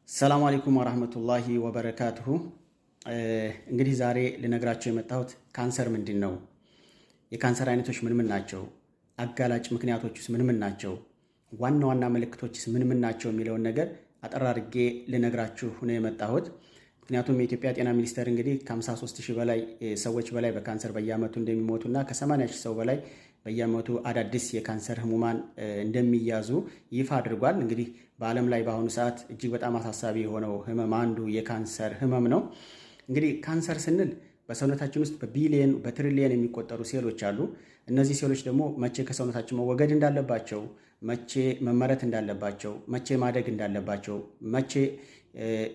ሰላም አለይኩም ወራህመቱላሂ ወበረካቱሁ። እንግዲህ ዛሬ ልነግራችሁ የመጣሁት ካንሰር ምንድን ነው? የካንሰር አይነቶች ምን ምን ናቸው? አጋላጭ ምክንያቶችስ ምን ምን ናቸው? ዋና ዋና ምልክቶችስ ምን ምን ናቸው የሚለውን ነገር አጠር አድርጌ ልነግራችሁ ነው የመጣሁት። ምክንያቱም የኢትዮጵያ ጤና ሚኒስቴር እንግዲህ ከ53 ሺህ በላይ ሰዎች በላይ በካንሰር በየዓመቱ እንደሚሞቱና ከ80 ሺህ ሰው በላይ በየዓመቱ አዳዲስ የካንሰር ህሙማን እንደሚያዙ ይፋ አድርጓል። እንግዲህ በዓለም ላይ በአሁኑ ሰዓት እጅግ በጣም አሳሳቢ የሆነው ህመም አንዱ የካንሰር ህመም ነው። እንግዲህ ካንሰር ስንል በሰውነታችን ውስጥ በቢሊየን በትሪሊየን የሚቆጠሩ ሴሎች አሉ። እነዚህ ሴሎች ደግሞ መቼ ከሰውነታችን መወገድ እንዳለባቸው፣ መቼ መመረት እንዳለባቸው፣ መቼ ማደግ እንዳለባቸው፣ መቼ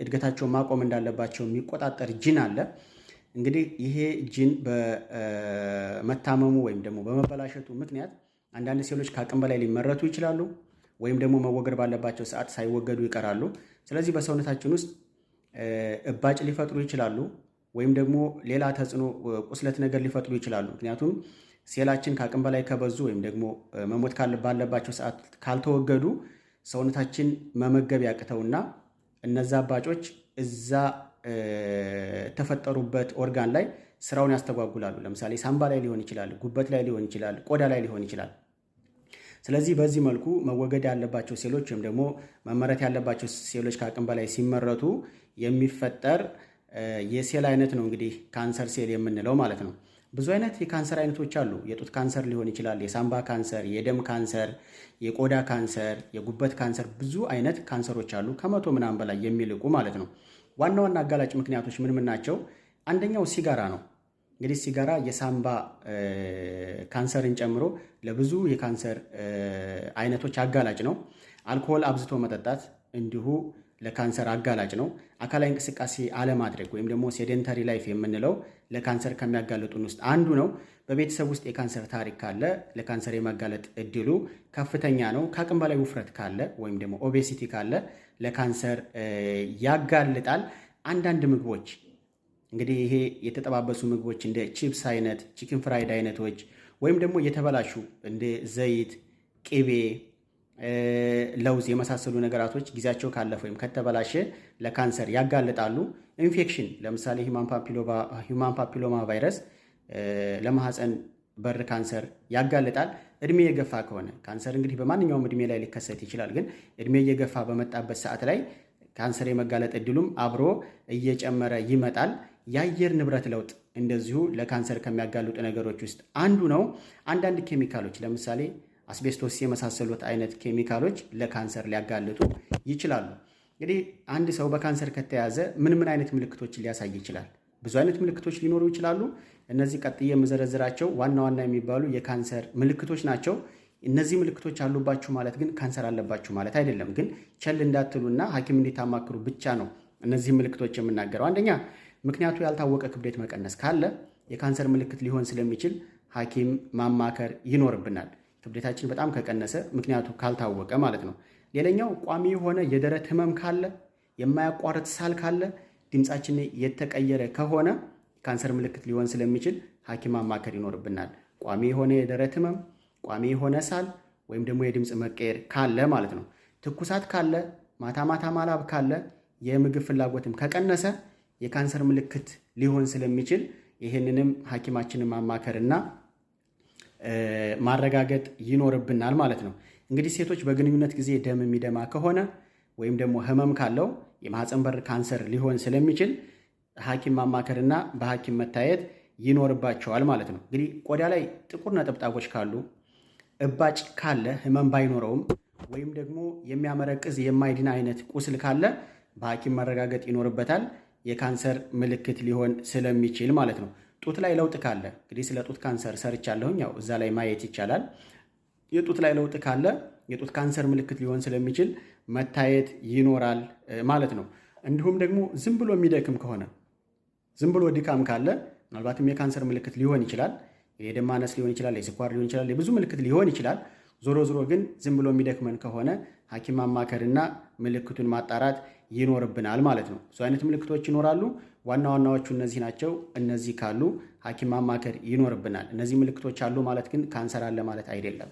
እድገታቸውን ማቆም እንዳለባቸው የሚቆጣጠር ጂን አለ። እንግዲህ ይሄ ጂን በመታመሙ ወይም ደግሞ በመበላሸቱ ምክንያት አንዳንድ ሴሎች ከአቅም በላይ ሊመረቱ ይችላሉ፣ ወይም ደግሞ መወገድ ባለባቸው ሰዓት ሳይወገዱ ይቀራሉ። ስለዚህ በሰውነታችን ውስጥ እባጭ ሊፈጥሩ ይችላሉ፣ ወይም ደግሞ ሌላ ተጽዕኖ ቁስለት ነገር ሊፈጥሩ ይችላሉ። ምክንያቱም ሴላችን ከአቅም በላይ ከበዙ ወይም ደግሞ መሞት ባለባቸው ሰዓት ካልተወገዱ ሰውነታችን መመገብ ያቅተውና እነዛ እባጮች እዛ ተፈጠሩበት ኦርጋን ላይ ስራውን ያስተጓጉላሉ። ለምሳሌ ሳምባ ላይ ሊሆን ይችላል፣ ጉበት ላይ ሊሆን ይችላል፣ ቆዳ ላይ ሊሆን ይችላል። ስለዚህ በዚህ መልኩ መወገድ ያለባቸው ሴሎች ወይም ደግሞ መመረት ያለባቸው ሴሎች ከአቅም በላይ ሲመረቱ የሚፈጠር የሴል አይነት ነው እንግዲህ ካንሰር ሴል የምንለው ማለት ነው። ብዙ አይነት የካንሰር አይነቶች አሉ። የጡት ካንሰር ሊሆን ይችላል፣ የሳምባ ካንሰር፣ የደም ካንሰር፣ የቆዳ ካንሰር፣ የጉበት ካንሰር፣ ብዙ አይነት ካንሰሮች አሉ፣ ከ100 ምናምን በላይ የሚልቁ ማለት ነው። ዋና ዋና አጋላጭ ምክንያቶች ምን ምን ናቸው? አንደኛው ሲጋራ ነው። እንግዲህ ሲጋራ የሳምባ ካንሰርን ጨምሮ ለብዙ የካንሰር አይነቶች አጋላጭ ነው። አልኮሆል አብዝቶ መጠጣት እንዲሁ ለካንሰር አጋላጭ ነው። አካላዊ እንቅስቃሴ አለማድረግ ወይም ደግሞ sedentary life የምንለው ለካንሰር ከሚያጋልጡን ውስጥ አንዱ ነው። በቤተሰብ ውስጥ የካንሰር ታሪክ ካለ ለካንሰር የመጋለጥ እድሉ ከፍተኛ ነው። ከአቅም በላይ ውፍረት ካለ ወይም ደግሞ obesity ካለ ለካንሰር ያጋልጣል። አንዳንድ ምግቦች እንግዲህ ይሄ የተጠባበሱ ምግቦች እንደ ቺፕስ አይነት፣ chicken fried አይነቶች ወይም ደግሞ የተበላሹ እንደ ዘይት፣ ቅቤ፣ ለውዝ የመሳሰሉ ነገራቶች ጊዜያቸው ካለፈ ወይም ከተበላሸ ለካንሰር ያጋልጣሉ። ኢንፌክሽን ለምሳሌ human papilloma virus ለማህፀን በር ካንሰር ያጋልጣል። እድሜ የገፋ ከሆነ ካንሰር እንግዲህ በማንኛውም እድሜ ላይ ሊከሰት ይችላል። ግን እድሜ እየገፋ በመጣበት ሰዓት ላይ ካንሰር የመጋለጥ እድሉም አብሮ እየጨመረ ይመጣል። የአየር ንብረት ለውጥ እንደዚሁ ለካንሰር ከሚያጋልጡ ነገሮች ውስጥ አንዱ ነው። አንዳንድ ኬሚካሎች ለምሳሌ አስቤስቶስ የመሳሰሉት አይነት ኬሚካሎች ለካንሰር ሊያጋልጡ ይችላሉ። እንግዲህ አንድ ሰው በካንሰር ከተያዘ ምን ምን አይነት ምልክቶችን ሊያሳይ ይችላል? ብዙ አይነት ምልክቶች ሊኖሩ ይችላሉ። እነዚህ ቀጥዬ የምዘረዝራቸው ዋና ዋና የሚባሉ የካንሰር ምልክቶች ናቸው። እነዚህ ምልክቶች አሉባችሁ ማለት ግን ካንሰር አለባችሁ ማለት አይደለም። ግን ቸል እንዳትሉና ሐኪም እንዲታማክሩ ብቻ ነው እነዚህ ምልክቶች የምናገረው። አንደኛ፣ ምክንያቱ ያልታወቀ ክብደት መቀነስ ካለ የካንሰር ምልክት ሊሆን ስለሚችል ሐኪም ማማከር ይኖርብናል። ክብደታችን በጣም ከቀነሰ ምክንያቱ ካልታወቀ ማለት ነው። ሌላኛው ቋሚ የሆነ የደረት ህመም ካለ፣ የማያቋርጥ ሳል ካለ፣ ድምፃችን የተቀየረ ከሆነ ካንሰር ምልክት ሊሆን ስለሚችል ሐኪም ማማከር ይኖርብናል። ቋሚ የሆነ የደረት ህመም፣ ቋሚ የሆነ ሳል ወይም ደግሞ የድምፅ መቀየር ካለ ማለት ነው። ትኩሳት ካለ፣ ማታ ማታ ማላብ ካለ፣ የምግብ ፍላጎትም ከቀነሰ የካንሰር ምልክት ሊሆን ስለሚችል ይህንንም ሐኪማችንን ማማከርና ማረጋገጥ ይኖርብናል ማለት ነው። እንግዲህ ሴቶች በግንኙነት ጊዜ ደም የሚደማ ከሆነ ወይም ደግሞ ህመም ካለው የማህፀን በር ካንሰር ሊሆን ስለሚችል ሐኪም ማማከርና በሐኪም መታየት ይኖርባቸዋል ማለት ነው። እንግዲህ ቆዳ ላይ ጥቁር ነጠብጣቦች ካሉ፣ እባጭ ካለ ህመም ባይኖረውም ወይም ደግሞ የሚያመረቅዝ የማይድን አይነት ቁስል ካለ በሐኪም መረጋገጥ ይኖርበታል። የካንሰር ምልክት ሊሆን ስለሚችል ማለት ነው። ጡት ላይ ለውጥ ካለ፣ እንግዲህ ስለ ጡት ካንሰር ሰርቻለሁኝ፣ ያው እዛ ላይ ማየት ይቻላል። የጡት ላይ ለውጥ ካለ የጡት ካንሰር ምልክት ሊሆን ስለሚችል መታየት ይኖራል ማለት ነው። እንዲሁም ደግሞ ዝም ብሎ የሚደክም ከሆነ፣ ዝም ብሎ ድካም ካለ ምናልባትም የካንሰር ምልክት ሊሆን ይችላል። የደም ማነስ ሊሆን ይችላል፣ የስኳር ሊሆን ይችላል፣ የብዙ ምልክት ሊሆን ይችላል። ዞሮ ዞሮ ግን ዝም ብሎ የሚደክመን ከሆነ ሐኪም ማማከርና ምልክቱን ማጣራት ይኖርብናል ማለት ነው። ብዙ አይነት ምልክቶች ይኖራሉ። ዋና ዋናዎቹ እነዚህ ናቸው። እነዚህ ካሉ ሐኪም ማማከር ይኖርብናል። እነዚህ ምልክቶች አሉ ማለት ግን ካንሰር አለ ማለት አይደለም።